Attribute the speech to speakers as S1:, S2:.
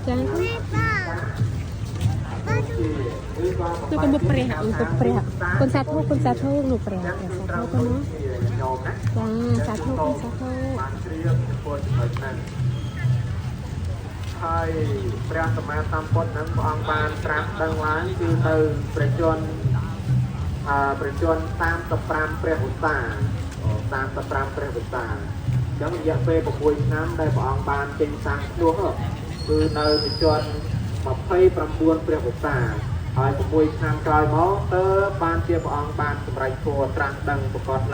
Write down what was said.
S1: ចាគឺកំពុងព្រះអង្គព្រះគុណសាធុគុណសាធុលោកព្រះព្រះសាធុគុណណា
S2: ញោមណា
S1: ចាសាធុគុណសាធុ
S2: បានជ្រាបចំពោះចំណុចហ្នឹងហើយព្រះសម្មាសម្ពុទ្ធហ្នឹងព្រះអង្គបានត្រាស់ដឹងឡើងគឺនៅព្រះជន្មអឺព្រះជន្ម35ព្រះឧស្សា35ព្រះឧស្សាអញ្ចឹងរយៈពេល6ឆ្នាំដែលព្រះអង្គបានចេញសាងឈ្លោះគឺនៅព្រះជន្ម29ព្រះឧស្សាហើយ6ឆ្នាំក្រោយមកទើបបានជាព្រះអង្គបានសម្រេចធម៌ត្រាស់ដឹងប្រកបនៅ